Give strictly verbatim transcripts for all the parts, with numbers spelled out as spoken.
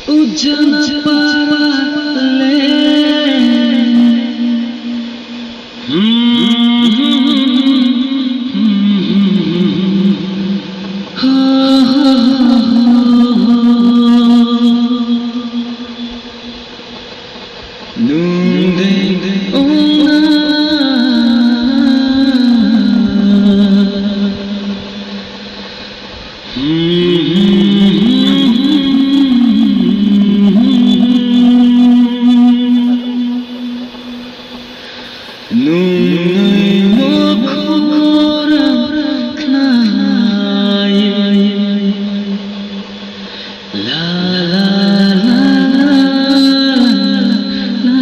Ujala para le. Nung dei ong na. Nung nai mo khorang khnai. La, la, la, la, la.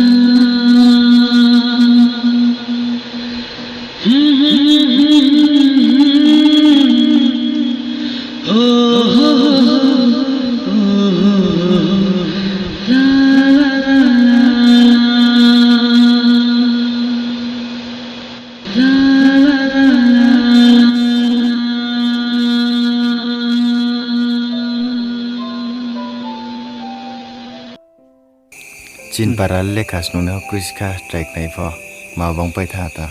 Chini para lekha snung nai kroi si kha, try khnai pho ma bang pai tha ta.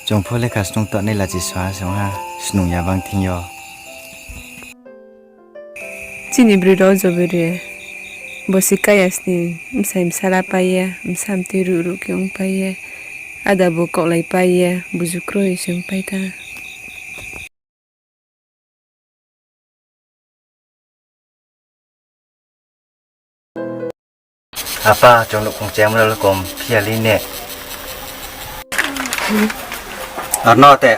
Chung pho lekha snung tongnai lachi swa song ha, snung ya bang thing yo. Chini broi rao jobere, bo si kaya sning, bsai bsala pai ye, bsa mtui ruh ruh khe ong pai ye, ada bo kaohlai pai ye, buzu kroi se ong pai tha. Apa, chung nouhkhong chayamo le kom phiya li ne. Arno te,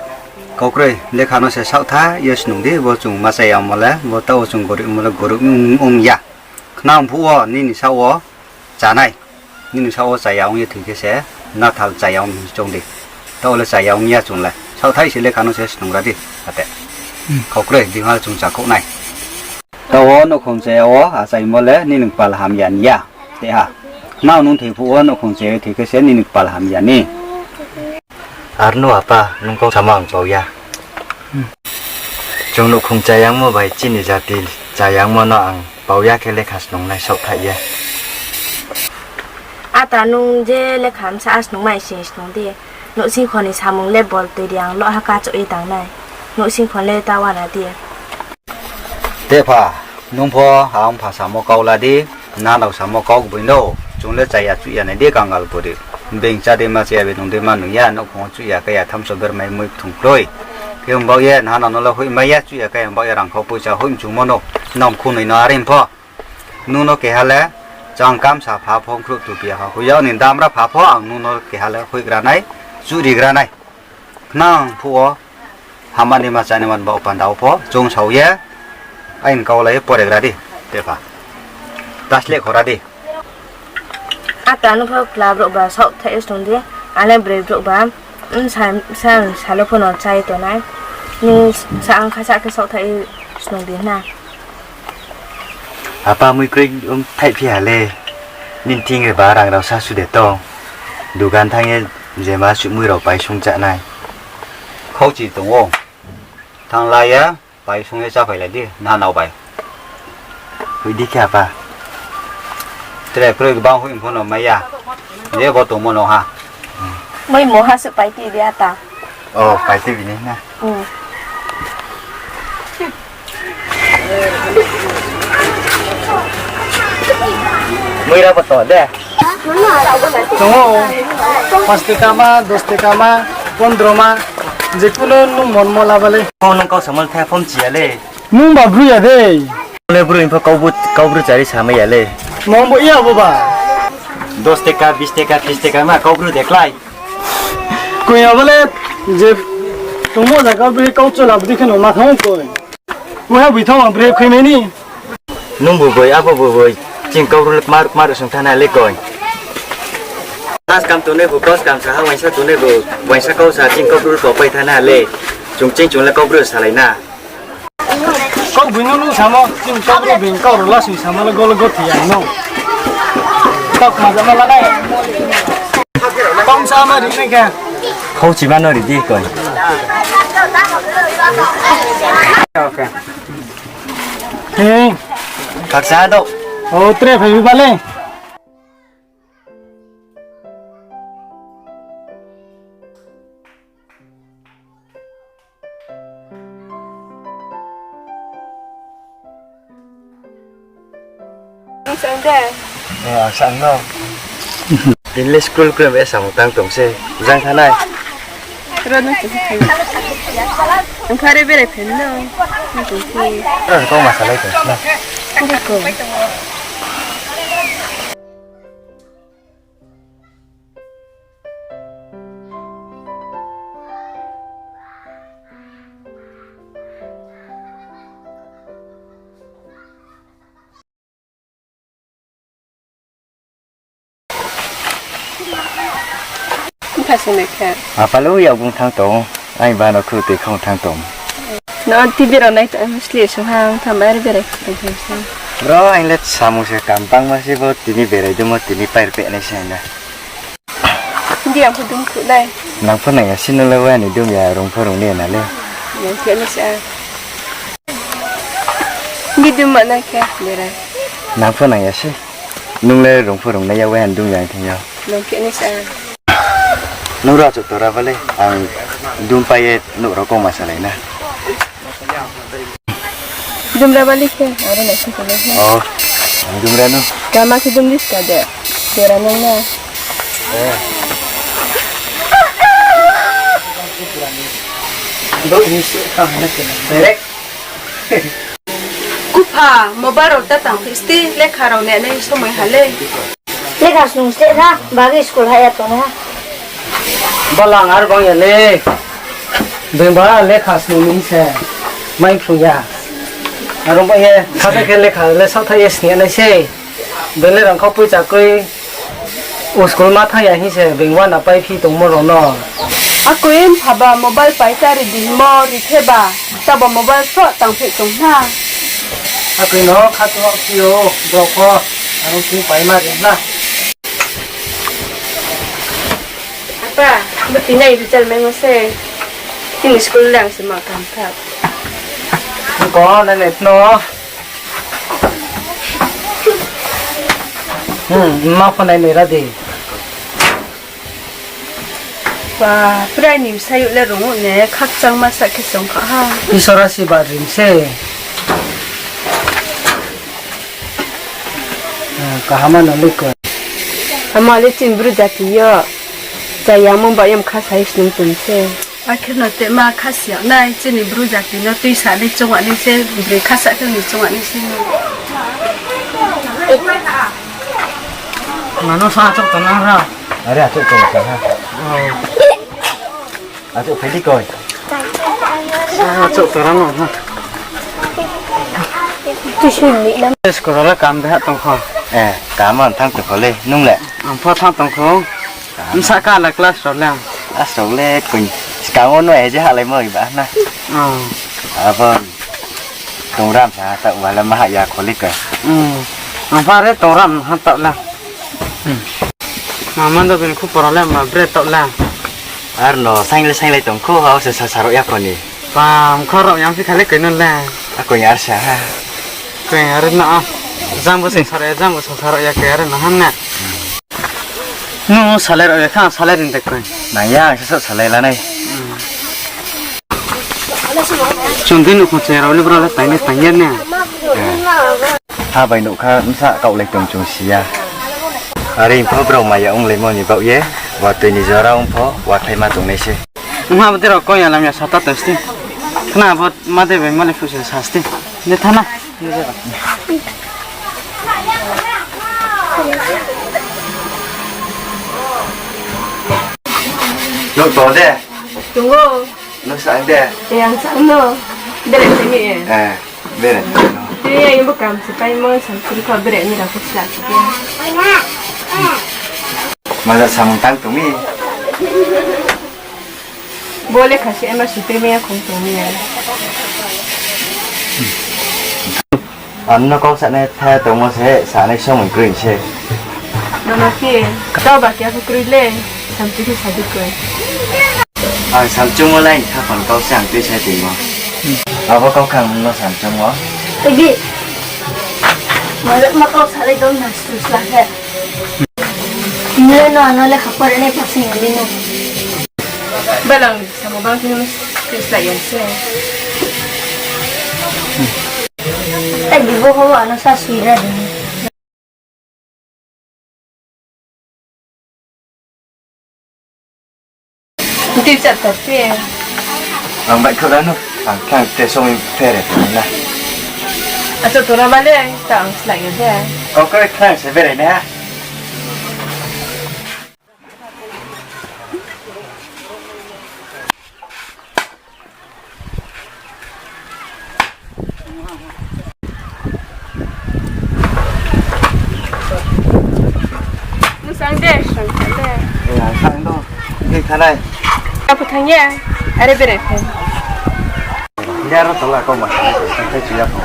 kau kroi, lekha no se saohtha ye snung di, bo chung ma chayamo le, bo taoh wo chung gorib mo le gorib ong, ong ya. Khnang phuh wo, nini saoh wo, chá nai. Nini saoh wo chaya ong ye thoi khe se, nathal chaya ong choung di. Taoh le chaya ong ya chung le. Saohthaih se lekha no se snungra di, ate. Khaukroi, bihal chung chakhouh nai. Taoh wo nouhkhong chaya wo achaimo le nini kpal hamya ni ya, te ha. Nang nung thoi phuh wo nouhkhong chaya ye thoi khe se nini kpal hamya ni. Arno apa, nung kau samo ang pao ya. Chung nouhkhong chayangmo bai chini jati chayangmo no ang pao ya khe lekha snungnai saohthaih ye. Ata nung je lekha bsa a snungmai sing snung di. Nouhsingkho ni samung le bol tui ri ang lo ha kachouh ye tangnai. Nouhsingkho le ta wana di. Tepha, nung pho ang pha samo kau la di, nanao samo kau gboi no, chung le chaya chuh ya nai di kangal pori. Being chá dei ma chaya, being nung dei ma nung ya, nouhkhong chuh ya kaya thamso bermai mui kthung kroi. Khe ong baoh ye, nanao no le hoihmai ya, chuh ya kaya ong baoh ye rangkhau poicha hoih mchungmo no, nang khunoi no are pho. Nung no keha le, chang kamsa pha pho, khruh tupi ya pha pho, yak ni damra pha pho, ang nung no keha le hoihgra nai, chuh rigra nai. Khnang phuh wo, hamani ma chani man baoh panda wo pho, chung sao ye, aini kau lai ye poregra di, tepha. Tasleh khora di. Ata nung pho kla brouh ba saohthaih ye snung di, ang le broi brouh ba, bsa, bsa salo pho no chá ye tongnai. Nung sa ang kha sa khe saohthaih ye snung di na. Apa mui kroi ong thaih phi ha le, nini thing re ba rang rao sa su de tong. Dugan thanng ye jema suh mui rao paisung chá nai. Khauchi tong ou. Thanng la ye, paisung ye cháphai lai di, nanao bai. Hoih di khe apa. Tre kroi gbang hoih pho no mai ya. Je bo tongmo no ha. Mui mo ha suh pai ti di ata. O, pai ti bini na. Mui ra bo to de. Tong ou, পাঁচ টাকা ma, দশ টাকা ma, পনেরো ma, je kuno nung mon mo la ba le. Kau nung kau samol thai phom chi ya le. Nung ba bru ya de. Le bru pho kau bru chari samai ya le. Mong bo ya bo ba. দশ টাকা, বিশ টাকা, ত্রিশ টাকা ma kau bru de klái. Koi ya bo le, je tongmo zaga bri kau chola bri khe no ma thang koi. Bo ha bui thang bri khui mai ni. Nung bo boi, abo bo boi, ching kau bru le kmar kmar sung thana le koi. Klas kam tongnai bo, klas kam sa ha, uaingsa tongnai bo, uaingsa kau sa ching kau bru le kau pai thana le. Chung ching chung le kau bru salai na. Kau bui no nung samo, ching kau bru being kau rao lasing samo le gol gol thi ya no. Kau kma jama la nai. Kau sa ma ri nai khe. Kau chi ma no ri di koi. Hei. Khaksa do. O, tre phai bi bale. Ang sang de. Eh, ang sang no. Tini le school kle be samung tang tong se. Jang thanai. Ro no se. Ang phare berai phen no. Ang tong si. Ro ko ma salai tong na. Ro ko. Apa lo yak bung thang tong, ai ba no khu tui khong thang tong. No T V rao nai ta, sli sung ha, ang tham bai berai tong thang sa. Bro, ang le samung se kam bangma se bo, tini berai dungmo, tini pair pe nai se na. Di ang pho dum khu nai. Nang pho nang ya si nung le wa ni dum ya rung pho rung ni na le. Nang khe ni sa. Di dum ma nai khe, berai. Nang pho nang ya si. Nung le rung pho rung nai ya wa ni dum ya thing ya. Nang khe ni sa. Nung ra chu tora ba le, ang dum pai ye nouh rao kau ma salai na. Dumra bali khe, aro nai khe khe nai. Oh, dumra no. Kama khe dum lis ka de. Dera nang na. Eh. Direct. Kupha, mobile rao ta tang phi sti, lekha rao ne nai somoi ha le. Lekha snung se na, bagi school haya tong ha. Balang ar bang ya le. Beng ba lekha snung ni se. Mai phrung ya. Arong ba ye, kha khe lekha le sa tha ye sni nai se. Bele rang kho pui chakri. O school ma thang ya hing se beng wa na pai phi tongmo rao no. Akoi mpha ba mobile pai ta ri di mo ri khe ba, ta ba mobile so tang phi tong na. Akoi no kha tu phi o, bro pho, aro tu pai ma ri na. Apa, bo tini result mai mo se, tini school lang se ma kam tha. Ko na ne no. Hmm, ma pho nai nai ra di. Ba, prai ni bsayouh le rung ou ne, khakchangma sa khe song kha ha. Isor asi ba rim se. Ah, kaham no le ko. Ama le chini bru jati yo. Chayamo ba yam kha sai snung tong se. Akhir no te ma khasi yag nai, chini bru jati no tuisa nai chungwa nai se, broi khasa khe ni chungwa nai se. Mano sa achouh tonang ra. Are achouh tonang ra. Oh. Achouh phai di koi. Sa achouh tonang ra. School le kam de ha tong kho. Eh, kam ang thang tong kho le, nung le? Ang pho thang tong kho. Bsa ka la class rao le? Class rao le koi skang wo no eje halaimo iba na. Oh. Abo tongram sa ta wala ma ha ya kholi ka. Hmm. Ang pha re tongram ha ta la. Hmm. Ma man do bin khu pora le ma bre ta la. Ar no saing le saing le tong khu ha se sa sa rao ya khoni. Pam kho rao yang phi khale koi no le. A koi ar sa ha. Koi ar na a. Jang bo sa sa rao ya, jang bo sa sa rao ya koi ar na ham na. Nung salai rao ya kha, salai rin de koi. Nang ya, ang se sok salai la nai. Hmm. Chung di nouhkhong che rao le bro le tang le tang ya ne. Eh. Ha bai nouh kha bsa kaohlai tong chung si ya. Are pho brao maya onglaimo ni baoh ye, watoi ni jora ong pho, wathaima tong nai se. Ongha bo de rao koi ya lam ya sa ta tong sti. Khna bo ma de bai ma le phu se sa sti. De tha na. Nouh tong de? Tong ou. Nouh sang de? Eh, ang sang no. Bere se mi e. Eh, bere. Tui ya, ibu kam se paimo, sang kuri kho bere ni rao kho sla se ya. Maja samung tang tong mi. Bo le khasi ema si paimo ya khong tong mi ya. Ang no kau sanai tha tongmo se, sanai somoi kroi se. Mama khe, kau ba khe aku kroi le, samchi khe sadi kroi. Ang samchungmo lai ni khaphang kau se ang tuisa tongmo. Abo kau khe ang no samchungmo. Tigi. Mala ma kau salai dong na susla khe. Nle no ano lekha pore nai pasing ni no. Balang samo bang sini tuisa yang se. Tigi bo ho ano sa suira dini. Nti chat ta te. Ang bai khora no, ang khang te song phere na. Acha tora bale, ta ang slai ya de. Kau kau khang se bere na. Nung sang de, sang de. Sang do. Ni thanai. Apa thang ya? Are bere phe. Ya ro tola ko ma. Thang thai chuya ko.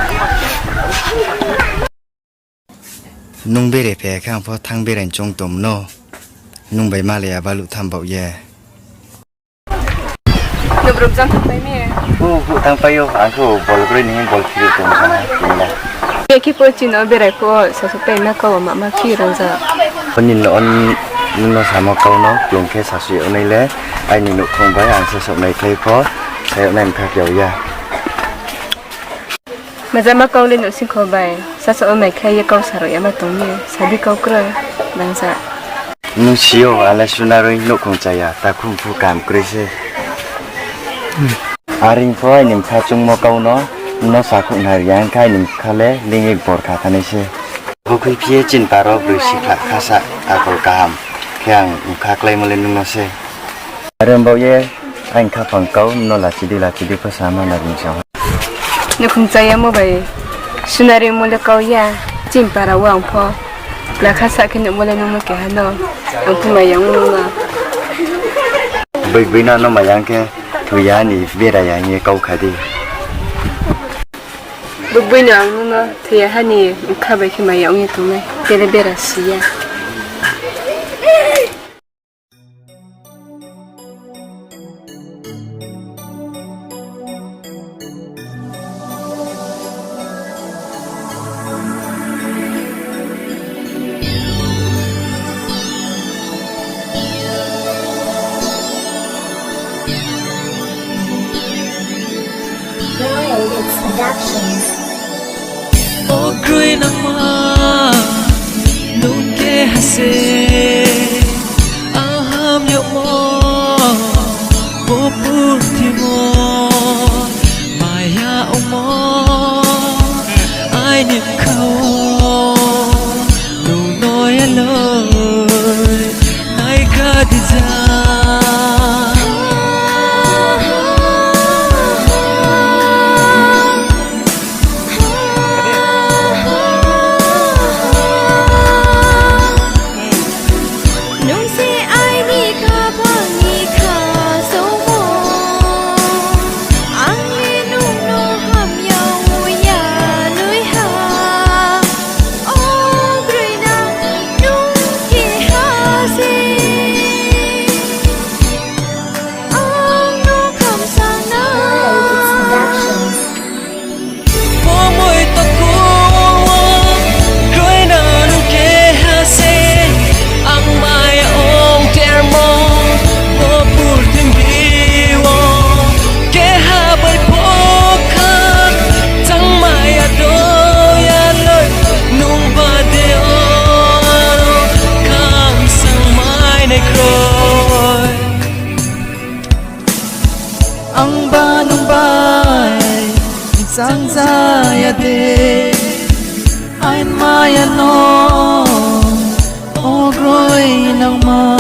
Nung bere phe khe ang pho thang bere ni choung tongmo no. Nung bai malai ya baluh tham baoh ye. Nung brouh jang thangpai mi? Bo, bo thangpai ou, ang khe bol kroi ni bol khiri tong sana, tong la. Be khe pho chini no berai pho, sasu pai ma kau ma ma khi rangja. Oni no, on, nung no samo kau no, klung khe sasu yag nai le, aini nouhkhong bai ang se sok nai khlai pho, sa yag nai mkha khe ya. Majama kau le nouhsingkho bai, sasaoh wo mai khlai ye kau sa rao ya ma tong mi, sadi kau kroi, bangsa. Nung si ou, ang le sunaroi nouhkhong chaya, takhu mphu kaham kroi se. Are pho aini bkha chungmo kau no, no sakhouh nari ya, hing khe aini bkha le lingye bor kha thanai se. Bo khuiphi ye chini para wo broi sikhla khasa, akol kaham, khe ang bkha kláimo le nung no se. Are baoh ye, aini khaphang kau no lachi di, lachi di pho sa ma nari sa. Nouhkhong chayamo bai, sunarimo le kau ya, chini para wo ang pho. Bla khasa khe nuhmo le nung no keha no, ang pho maya ong nung no. Boi boi no no maya ong khe, thoi ya ni bera ya hing ye kau kha di. Boi boi no ang nung no thoi ya ha ni bkha bai khe maya ong ye tongnai, tele bera si ya. O kroi nangma, nung keha se, ang ham yagmo, bo purthimo, maya ongmo, aini bkha wo, nung no yaloi, nai kha di ja. Nung se aini khaphang ni khasouhmo, ang le nung no hamya ya lui ha. O broi nang, nung keha se. Ang no khamsang na. Bo moi takhu wo, kroi nang keha se, ang maya ong thermo, bo purthimbi wo, keha bai pho kha, chang maya do ya loi, nung bade aro, khamsang mai nai kroi. Ang ba nung bai changzaya de, aini maya no, o kroi nangma,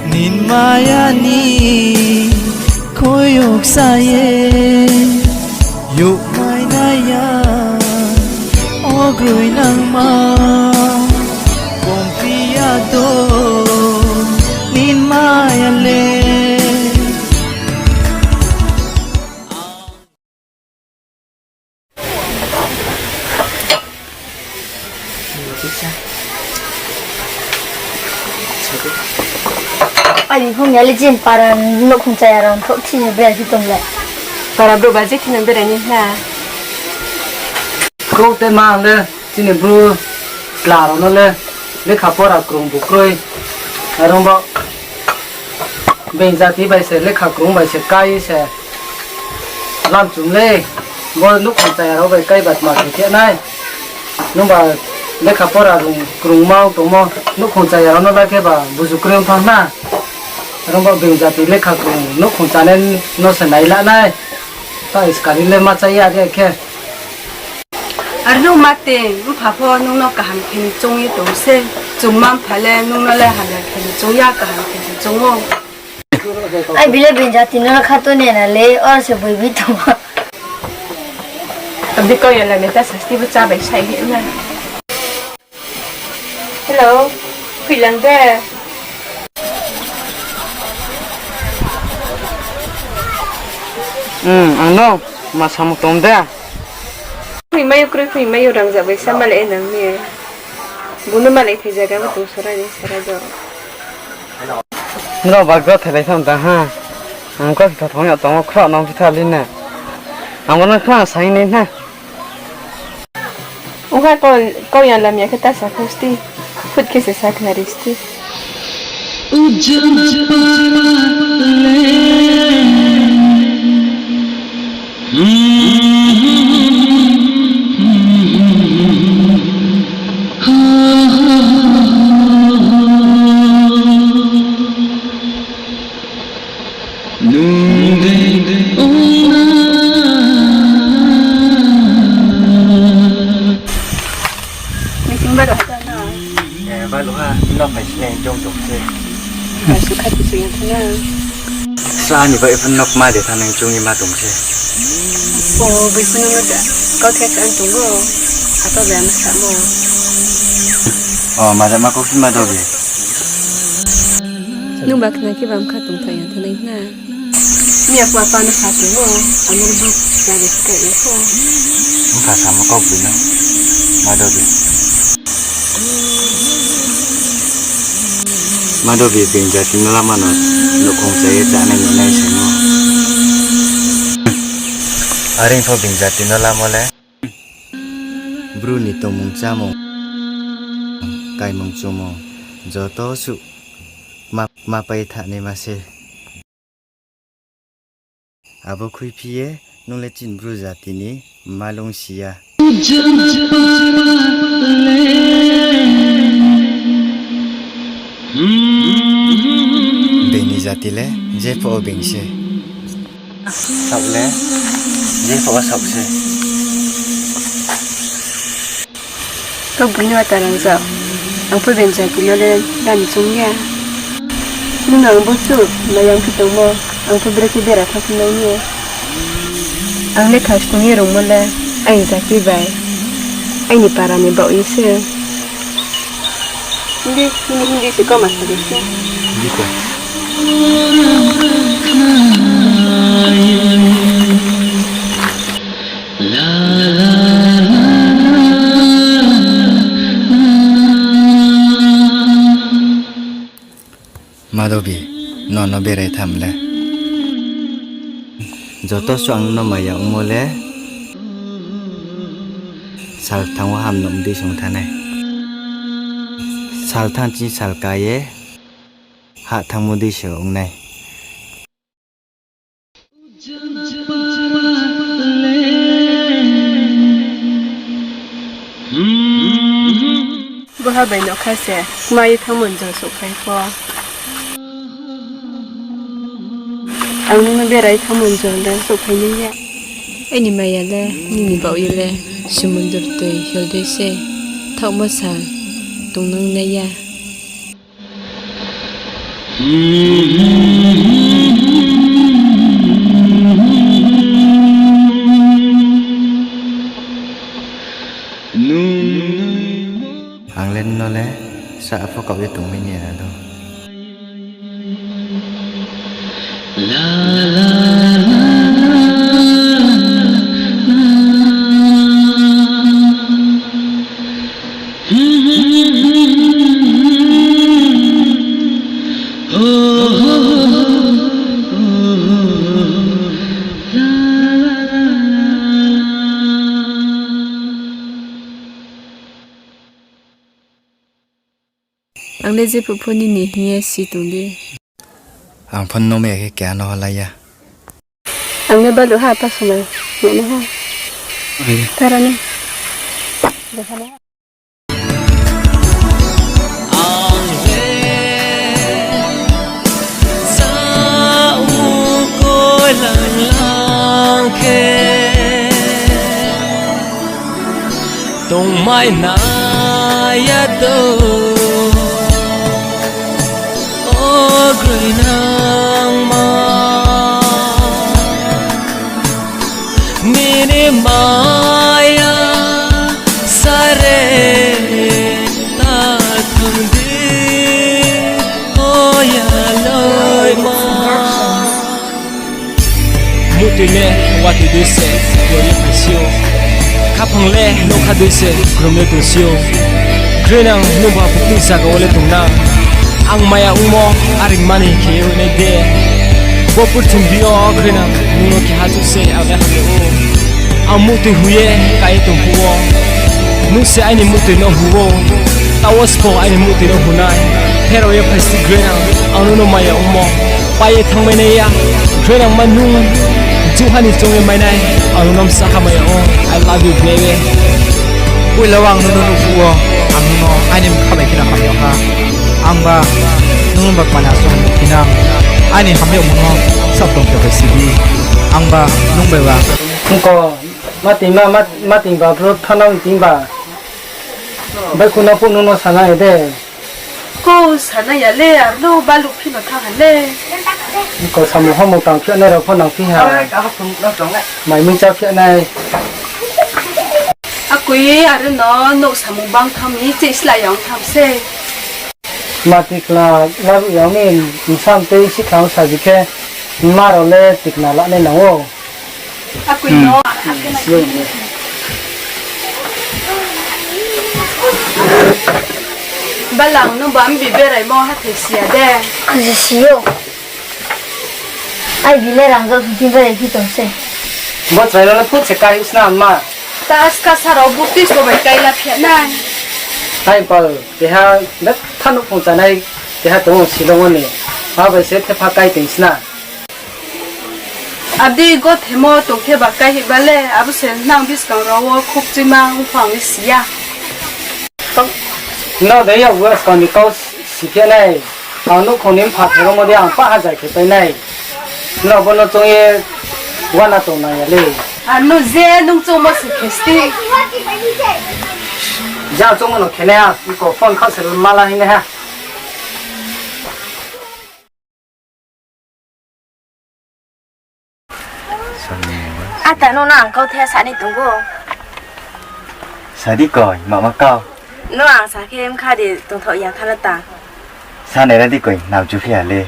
nini maya ni khoyok sa ye, yokmai nai ya, o kroi nangma, komphi ya do, nini maya le. Phung ya le chini para nouhkhong chaya rao ni thouh thi se berai phi tong le. Para brouh ba je kheno berai ni hna. Krouh te ma ang le chini bru chla rao no le lekha pora krung bu kroi. Are ong bo being jati bai se lekha krung bai se kai se lamchum le. Bo nouhkhong chaya rao bai kai ba tma khe khe nai. Nungba lekha pora rung krungma tongmo nouhkhong chaya rao no la khe ba buzu kroi ong thanng na. Are ong bo being jati lekha krung nouhkhong chanai no se nai la nai. Ta iskali le ma chá ya de khe. Are no ma te, mpha pho nung no kaham khe ni choung ye tong se. Chungma mpha le nung no le hamya khe ni choung ya, kaham khe ni choung ou. Ai bile being jati no kha to ne na le, or se boi bi tong. Adi kau ya la meta sasti bo chá bai sai hi na. Hello, phoilang de. Hmm, ang no ma samung tong de. Phoimai yo kroi, phoimai yo rangzag bai sa malai nang ni. Bo no malai thai zaga bo tong sora ni sara do. Nrao ba gro thailai tham da ha. Ang kau si kha thong ya tong o khro nang phi tha li na. Ang bo no khro sa ni na. Ongkha kau, kau yang lamya khe ta sa kho sti. Phut khe se sa khnari sti. Nung dei ong na. Meeting baluh ha ta na? Eh, baluh ha, nung no phai sini jong jong se. Phai su kha ti su yang tha na. Sa ni bai phun nok ma de tha nang chung ni ma tong se. O, bai phun nok ma de. Kau the sa ang tong o. Apa bai ang sa mo. O, ma de ma kau si ma do bi. Nung ba khna khe bam kha tong thai ya thanai na. Miya phuh apa no sa tong o, amo bu ya de sika ya pho. Nung kha samo kau bui no. Madobi. Madobi being jati no lama no nouhkhong chaya chánai ni nai simo. Are pho being jati no lamo le. Bru ni tongmung chámung, kaimung chumung, joto suh ma, ma pai thanai ma se. Abo khuiphi ye, nung le chini bru jati ni malung si ya. Being ni jati le, jepho o being se. Saoh le, jepho o saoh se. Kau bui no ata rangzag, ang pho being jati no le rani choung ya. Nung no ang bo suh, mayang phi tongmo, ang pho brekhe bera thanng phi nai ni. Ang le khasnung ye rungmo le, aini jati bai, aini para ni baoh ye se. Hindi, Hindi, Hindi se kau ma sa de se. Hindi ko. Madobi, nono berai tham le. Joto suh ang no maya ongmo le. Sal thanng wo ham no dei song thanai. Sal thanng chini sal ka ye. Hah thanngmo dei se ong nai. Boha bai nokha se kma ye thanngmo jora souhphai pho. Ang nung no berai thanngmo jora le souhphai nai ya. Aini maya le nini baoh ye le sumundru toi hildei se thaohmo sal tongnang nai ya. Ang le nung no le sa pho kaoh ye tongmai ni ado. Le je phuh pho nini hing ye si tong di. Ang pho nung maya khe keha no lai ya. Ang le baluh ha, ta somai. Nung ha. Tara ni. Ang le sa ukoi lang lang khe tongmai nai ya to, o groinangma. Nini maya sare ta thang di, o yaloima. Muhtoi le watoi dei se, yari phai si ou. Khaphang le nougkha dei se, grom ye tong si ou. Groinang nungba buktui zaga wo le tong na. Ang maya ongmo, aring mani khe ye nai de. Bo purthimbi yo groinang nung no keha chouh se, ang le hamyag ou. Ang muhtoi hu ye kai ye tong phuh wo, nung se aini muhtoi no hu ou. Taoh wo sbo aini muhtoi no hu nai. Pherao ye phai si groinang, ang nung no maya ongmo. Pai ye thanngmai nai ya. Groinangma nung juha ni choung ye mai nai. Ang nung no bsa ha maya ou. I love you, baby. Poila wo ang nung no nuh phuh wo, ang nung no aini bkha bai khe no hamyag ha. Angba nung no ba kmani asuh hamyag phi nang. Aini hamyagmo no sab tong khe bai si di. Angba nung bai ba. Ongko, ma ting ma, ma, ma ting ba bro, thanang ting ba. Baihkhouh no phuh nung no sanai ya de. Ko sanai ya le, aro no baluh phi no thanng ha le. Ongko samung hamung tang phi nai rao pho nang phi ha. Mai mui chá phi nai. Akoi, aro no nouh samung bang thanng mi, cheh slái ya ong tham se. Ma tikna laruh ya ong mi, bsa mtui sikhang saji khe, ma rao le tikna lanai nang ou. Akoi no. Balang, nung ba mbi beraimo hathái si ya de? Ang se si ou. Ai bi le rang jao sung thing berai phi tong se. Bo chrai no le phut se kai sna ma. Ta aska sa rao buktui sbo bai kai la phi nai. Ai pal, keha betha nouhkhong chánai, keha tong ou Shillong wo ni. Abo bai se thepha kai tong sna. Adi gothemo tong khe ba kai hih ba le, abo se nang buskang rao wo khokchuima ongpho ang le si ya. No de ya buskang ni kau si phi nai, ang nouhkhong ni mpha pherao mo de ang pah ha zai khe pai nai. No bo no choung ye uana tong nang ya le. Ano je nung choungmo se khe sti. Ja choungmo no khe nai ha, iko phone kha se mala hing nai ha. Ata, nung no ang kauthai sanai tong ou. Sa di koi, mama kau. Nung ang sa khe mkha di tongthaoh ya kha na ta. Sanai ra di koi, nang chu phi ya le.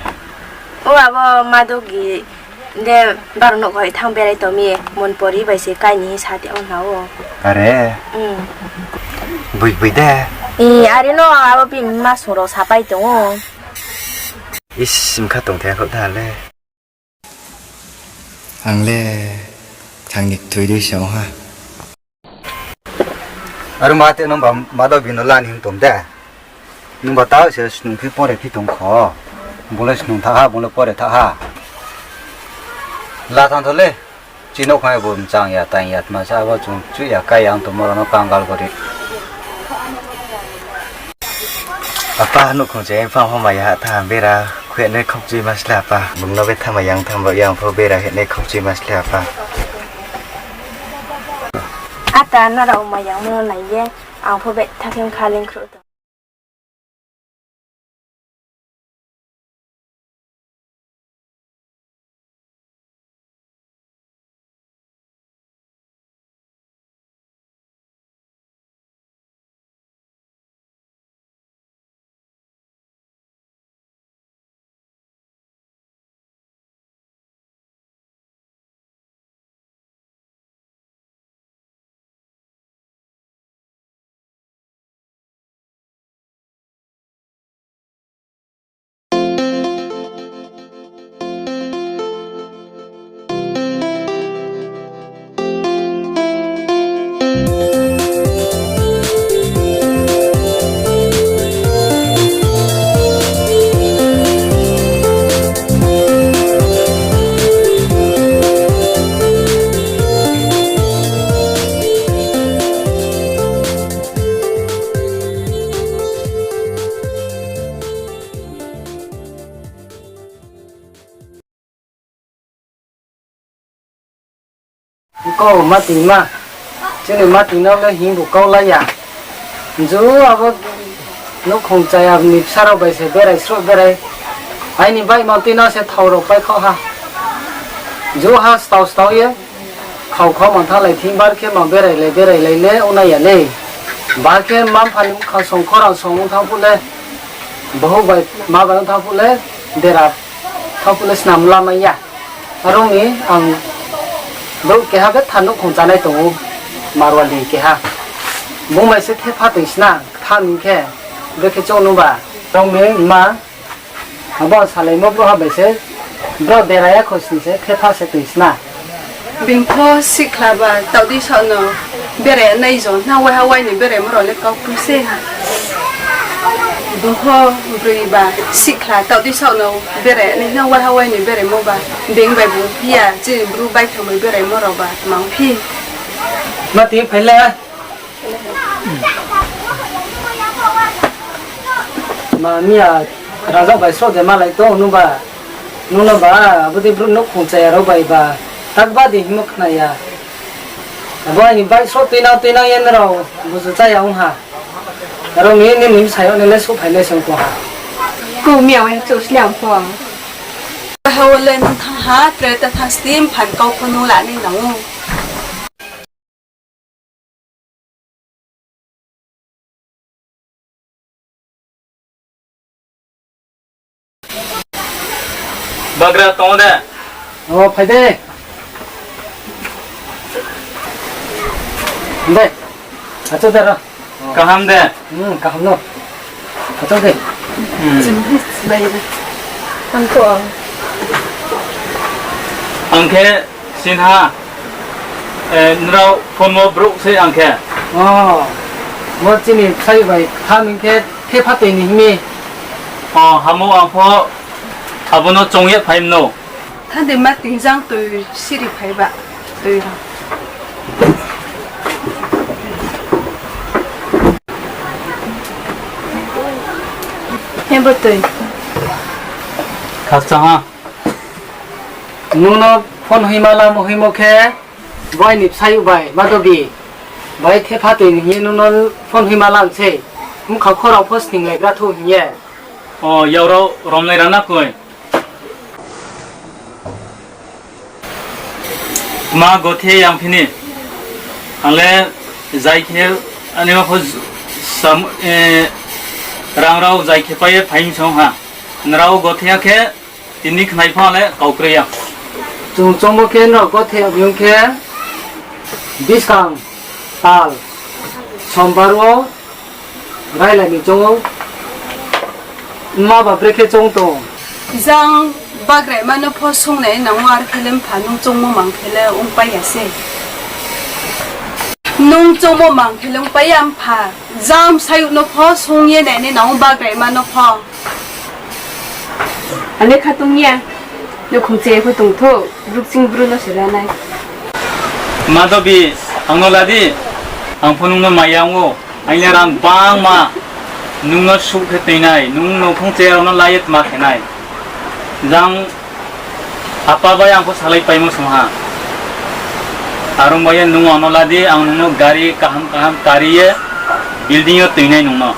O abo Madogi de, baro nouh bai thanng berai tong mi, Monpori bai se kai ni sa ti ong na ou. Are. Bui bui de. I, are no abo bini masung rao sapai tong ou. Is, mkha tongthai khaoh tha le. Ang le thang ni kthoi dei se ong ha. Aro ma te nung ba Madogi no la ni hing tong de. Nung ba tao se snung phi pore phi tong kho. Bung le snung tha ha, bung le pore tha ha. La thanng tho le. Chini nouhkhong bo mchang ya, tang ya, tma sa abo chung chu ya, kai ya, ang tongmo rao no kangal gori. Apa, nouhkhong se phang pho mai ya tha, bera khuinai khokchuima sle apa. Bung no betha mai yang tham ba yang pho bera hinai khokchuima sle apa. Ata, nrao mai yang no nai ye, ang pho betha khe khaling khruh tong. Kau ma ting ma. Chini ma ting nao le hing bu kau la ya. Ju abo nouhkhong chaya ni bsa rao bai se berai sroh berai. Aini baihma tui nao se thao rao pai khaoh ha. Ju ha stao stao ye. Khau khau mantha lai thing bar khe ma berai lai berai lai le ongnai ya le. Bar khe ma mpha ni bkha song khorang song ong thanng phuh le. Bohou bai ma bai ong thanng phuh le. Dera thanng phuh le snam lamai ya. Aro ni ang brouh keha betha nouhkhong chánai tong ou, Marwali keha. Bung bai se thepha toing sna, ktham hing khe, brekhe choung nuba. Rong ni ma, abo salaimo brouhha bai se, brao dera ya khosni se thepha se toing sna. Being pho sihkhla ba, taoh di saoh no berai nai jo, nang waiha wai ni beraimo rao le kau kru se. Bung pho broi ba, sihkhla taoh di saoh no berai nai, nang waiha wai ni beraimo ba, being bai bung phi ya, chini bru baithang bai beraimo rao ba, tma ong phi. Ma tini phai le. Ma miya rangzag bai sroh de malai tong nuba. Nung no ba, abo dei brouh nouhkhong chaya rao bai ba, tak ba di hingmo khna ya. Abo aini bike sroh tuinang tuinang ye nrao buzu chá ya ong ha. Aro ni nini bsayouh ni le souhphai nai se ong tong ha. Kau miya wai chouh sliang pho. Waiha wo le nung thanng ha, tre ta thanng sdi mphan kau pho nung la nai nang ou. Bagra tong de. O, phai de. De. Achouh de ro. Kaham de? Hmm, kaham no. Achouh de. Hmm. Ang khe sinha, eh, nrao phone wo brouh se ang khe. O, bo chini bsayouh bai ktham hing khe thepha toi ni hing mi. O, hamo ang pho abo no choung ye phai mno. Tha de ma ting jang toi siri phai ba toi rao. He bo toi. Khakchang ha. Nung no phone hoima lamo hoimo khe, bo aini bsayouh bai, Madobi bai thepha toi ni hing ye nung no phone hoima lang sei. Bkha khorang pho sning lai gra thou hing ye. O, yak rao romnai rana koi. Tma gothe yang phini. Ang le zai khe ani ma pho sam-, eh, rang rao zai khe pai ye phai mi song ha. Nrao gothe ya khe tini khnai pha le kau kroi ya. Chung choungmo khe nrao gothe ya biyong khe buskang tal sombar wo railai ni choung ou. Ma ba brekhe choung tong. Jang bagraima no pho sungnai nang ou, ar khe le mpha nung choungmo mang khe le ongpai ya se. Nung choungmo mang khe le ongpai ya mpha. Jang bsayouh no pho sung ye nainai nang ou, bagraima no pho. Ale kha tong ya, nouhkhong chaya pho tong thou, brouh kching bru no se la nai. Madobi, ang no la di, ang pho nung no maya ong ou, ang le rang bangma, nung no suh khe toinai, nung nouhkhong chaya rao no la ye tma khe nai. Jang apa bai ang pho salai paimo song ha. Are ong bai ye nung ang no la di, ang nung no gari kaham kaham kari ye building yo toinai nung no.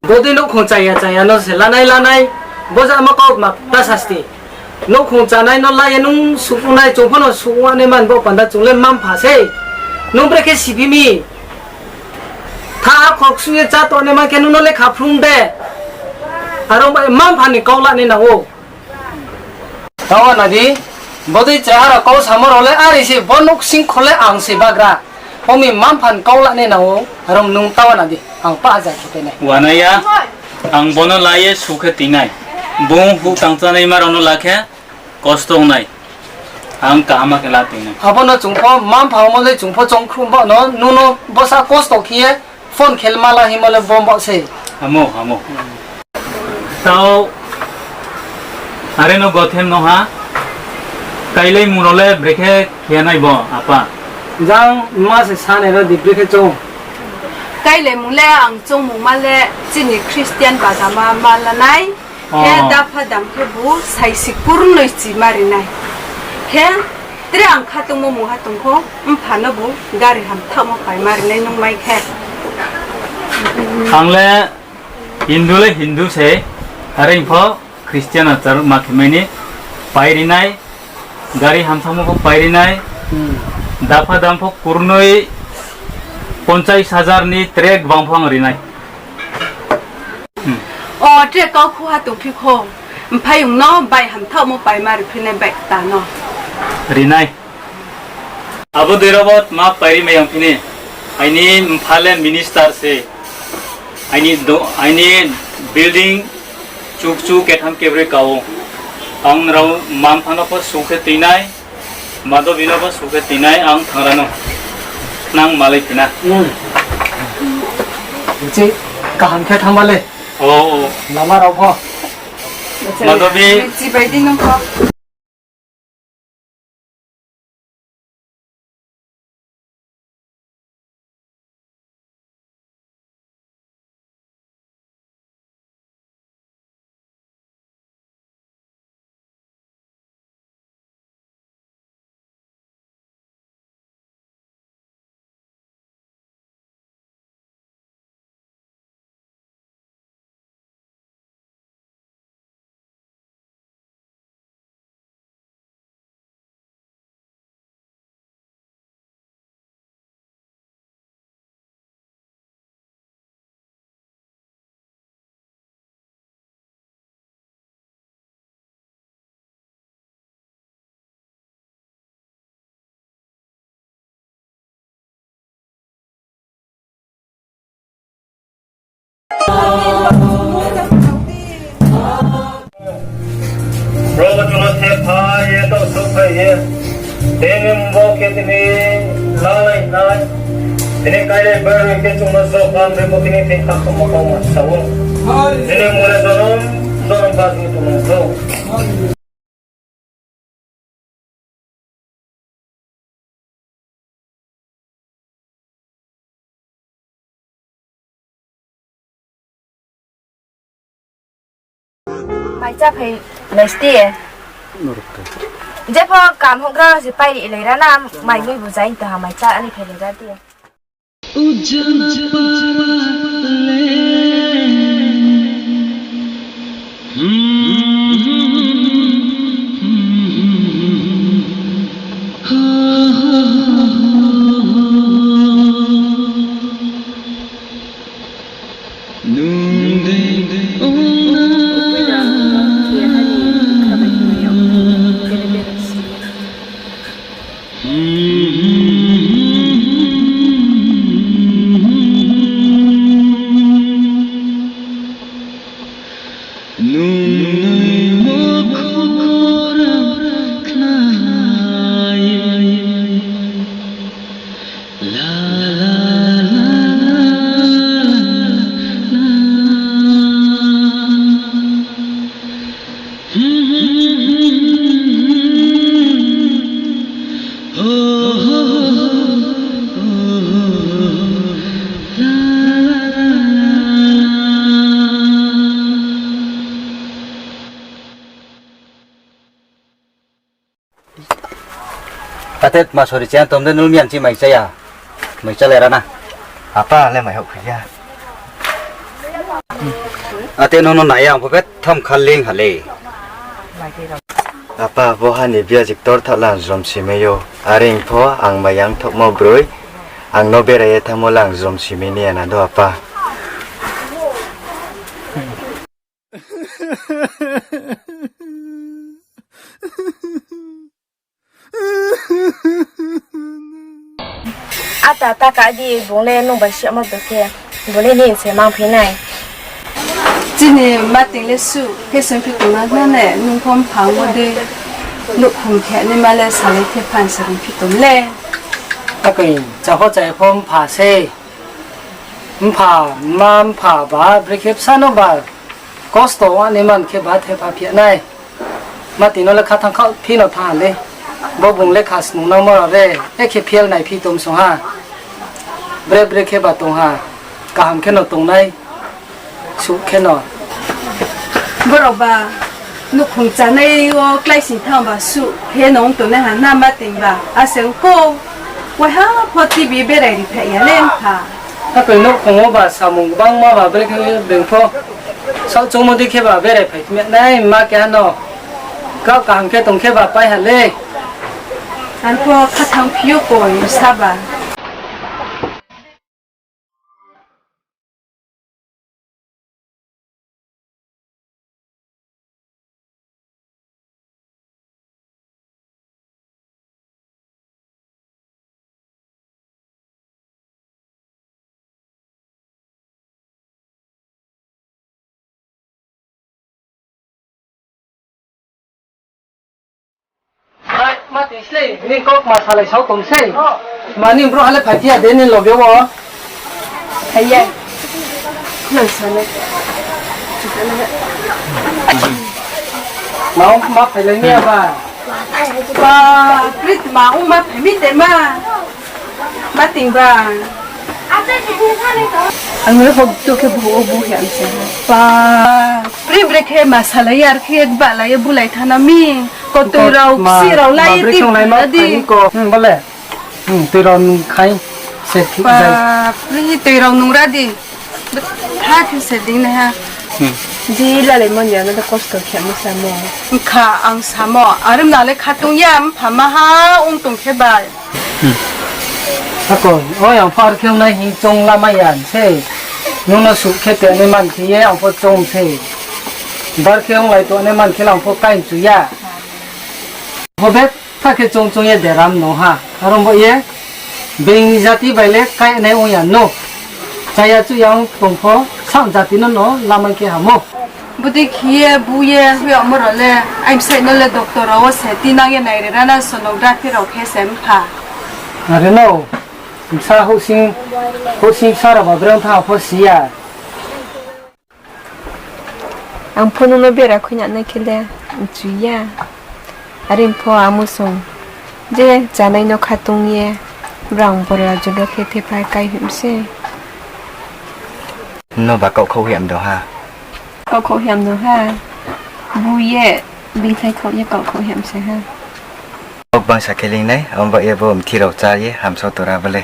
Bodei nouhkhong chaya chaya no se lanai lanai, bo jama kau ma ta sasti. Nouhkhong chanai no la ye nung suh nai, chung pho no suh nai man bo panda chung le mma mpha sei. Nung brekhe siphi mi. Tha khoksuh ye chá tongnai man khe nung no le kha phrung de. Are ong bai mma mpha ni kau la nai nang ou. Taoh wana di, bodei chrai ha rao kau samo rao le are se bo nouhsing kho le ang se bagra. Omi mma mpha ni kau la nai nang ou, are ong nung taoh wana di, ang pa haja khe toinai. Wana ya, ang bo no la ye suh khe toinai. Bung huh tang chánaima rao no la khe kosto ong nai. Ang kaham khe la toinai. Abo no chung pho mma mpha omo le chung pho choung khruh ba no, nung no bsa kosto khe ye phone khe le ma la hingmo le bo bo se. Hamo, hamo. Taoh, are no gothe no ha. Kailaimung rao le brekhe khe nai bo, apa? Jang mma se sa nai ro di brekhe choung. Kailaimung le ang choungmungma le chini Christian bajama ma la nai. Khe dapha dam khe bu saisi kurnoi chi ma ri nai. Khe Tre ang khatungmo mungha tong pho, mpha no bo gari hamthaohmo paima rinai nung mai khe. Ang le Hindu le Hindu se, are pho Christian achar ma khe mai ni pai rinai, gari hamthaohmo pho pai rinai, dapha dam pho kurnoi ponchais hajar ni tre gbang pho ang rinai. O, tre kau khuha tongphi kho, mphaiyong no bai hamthaohmo paima riphi nai bai ta no. Rinai. Abo dei rao bo tma pairi mai yang phini. Aini mpha le minister se. Aini do-, aini building chukchu ketham kebroi ka ou. Ang rao mma mpha no pho su khe tuinai, Madobi no pho su khe tuinai, ang thangra no. Nang malai phina. Buchi, kaham khe thangma le. O, o. Lama rao pho. Madobi. Chibai di nung pho. Probo chung no thepha ye, taoh souhphai ye. Tini mmung bo khe tini lalai nai. Tini kailai baroi khe chung no joklam rimo tini thing kha khoma kauma sa ou. Tini mmung le jonom jonom bajni tongmung thou. Mai chá phai nai sti. Jepho kam houhgra se pai ri lai ra na, mai mui bu jai ta ha, mai chá ani phai lai ra di. Ate tma sori chaya tom de, nung miyan chi mai chaya. Mai chá le ra na. Apa le mai houh khui ya. Ate nung no nai ya, ang pho betham khaling ha le. Apa, bo ha ni biajik tor thaoh lang jrom si mai ou. Are pho ang mai yang thaohmo broi. Ang no berai ye thanngmo lang jrom si mai ni ya na do, apa. Ata ta ka di, bung le nung bai si amo do khe, bung le ni se mang phi nai. Chini mating le su, khe sung phi tong na ne, nung pho mphang wo de, nouhkhong khe ni ma le salai khe phan se rung phi tong le. Akoi, chakho chai pho mpha se. Mpha, ma mpha ba, brekhe bsa no ba, kosto ani man khe ba thepha phi nai. Mati no le kha thang kha phi no thanng ha le. Bo bung le kha snung nangmo rao le, ekhe fail nai phi tom sung ha. Bre bre khe ba tong ha. Kaham khe no tong nai. Suh khe no. Borok ba, Nouhkhong chanai wo kláising thanng ba suh khe nung tongnai ha na ma ting ba, a se ong kou. Waiha pho T V berai ri phai ya le mpha. Akoi nouhkhong wo ba samung gbangma ba brekhe beng pho. Saoh choungmo dei khe ba berai phai nai ma keha no. Kau kaham khe tong khe ba pai ha le. Ang pho khathang phi ou koi sa ba. Ai, ma tong slei, nini kau ma salai sao tong sei. Ma nini brouh ha le phai phi ya de nini loge wo. Phai ya. Nang sa le. Ma, ma phailai mi ya ba. Ba, Prit ma, ong ma phai mi de ma. Ma ting ba. Ang le hok to khe bu, bu ya se. Ba, Prit brekhe ma salai ya, ar khe balai ye bulai thana mi. Ko toi rao, si rao lai ye ti ma di. Hmm, bole. Hmm, toi rao nung khai se. Ba, Prit toi rao nung ra di. Tha khe se ding nai ha. Hmm. Di lalai mon ya, no to kosto khe mo samo. Kha ang samo, arum na le khatung ya, mpha ma ha, ong tong khe ba. Hmm. Ako, o yang phar khe nai hing choung lamai ya se. Nung no suh khe te nai man khe ye ang pho choung se. Bar khe onglai to nai man khe lang pho kain chu ya. Bo betha khe choung choung ye deram no ha. Arom bo ye, being ni jati bai le kainai ong ya no. Chaya chu yang tong pho, sam jati no no lamai khe hamo. Bodei khe ye, bu ye, huyagmo rao le, aimsai no le doctor rao wo se tinang ye nai ri ra na, sonography rao khe se mpha. Are no, bsa houhsing, houhsing bsa rao ba breng tha pho si ya. Ang pho nung no bera khuinang nai khe le mchu ya. Are pho ang musong je chanai no khatung ye, brang bora juro khe thepha kai him se. No ba kaukhaoh hiam do ha. Kaukhaoh hiam do ha. Bu ye, bingthai khaoh ye kaukhaoh hiam se ha. Bo bangsa khe ling nai, abo ye bo mthi rao chá ye hamso tora bo le.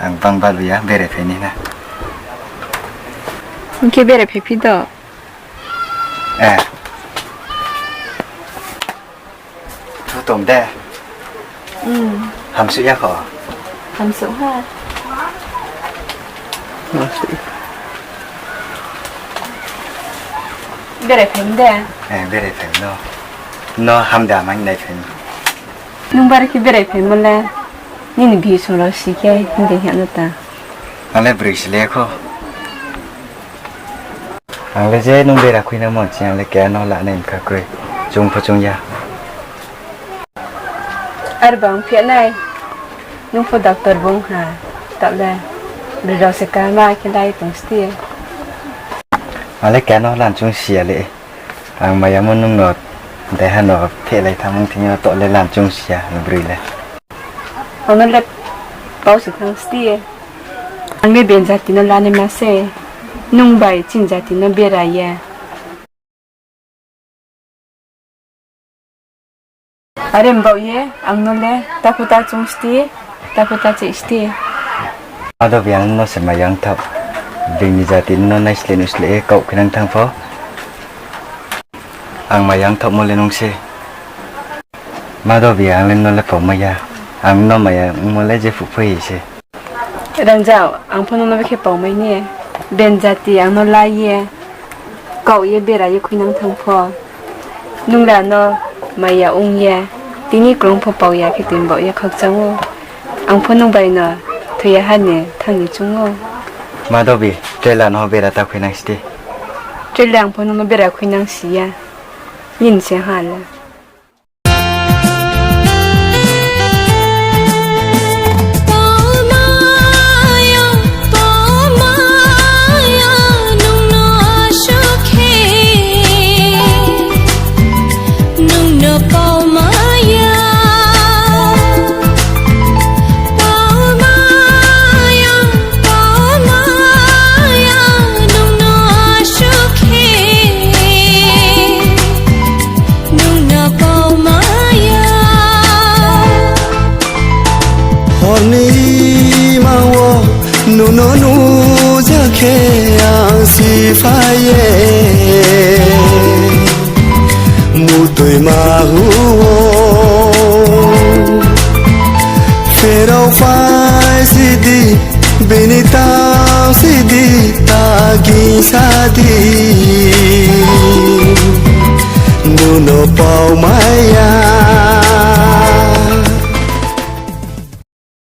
Ang bang balu ya, berai phai ni na. Hing khe berai phai phi do. Eh. Thu tom de. Hmm. Hamsuh ya kho. Hamsuh ha. Berai phai de. Eh, berai phai no. No hamda mai nai phai. Nung bar khe berai phaimo le, nini bihih song rao si khe hing de hing no ta. Ang le broi si le kho. Ang le je nung bera khuinangmo ching ang le keha no lanai mkha kroi. Chung pho chung ya. Ar bang phi nai, nung pho doctor bung ha, taoh le, broi rao se kaham khe lai tong sti. Ang le keha no lan chung si ya le. Ang maiyamo nung no, daiha no phehlai thanngmung thing yo taoh le lan chung si ya, broi le. Ang no le pau se thanng sti. Ang le ben jati no lanaima se, nung bai chini jati no bera ye. Are mbaoh ye, ang no le takhu ta chung sti, takhu ta cheh sti. Madobi ang no se maiyang thaoh. Being ni jati no naisleh nusleh ye kaoh khuinang thanng pho. Ang maiyang thaohmo le nung se. Madobi ang le no le paumai ya. Ang no maya ongmo le jephuh phai se. Rangjao, ang pho nung no bekhe paumai ni. Ben jati ang no la ye, kaoh ye bera ye khuinang thanng pho. Nung le no maya ong ye, tini krung pho pau ya khe tini baoh ye khakchang ou. Ang pho nung bai no thoi ya ha ni thanng ni choung ou. Madobi, tre la no bera ta khuinang sti. Tre le ang pho nung no bera khuinang si ya. Nini se ha le. bini tang si di, ta gingsa di. Nung no pau mai ya,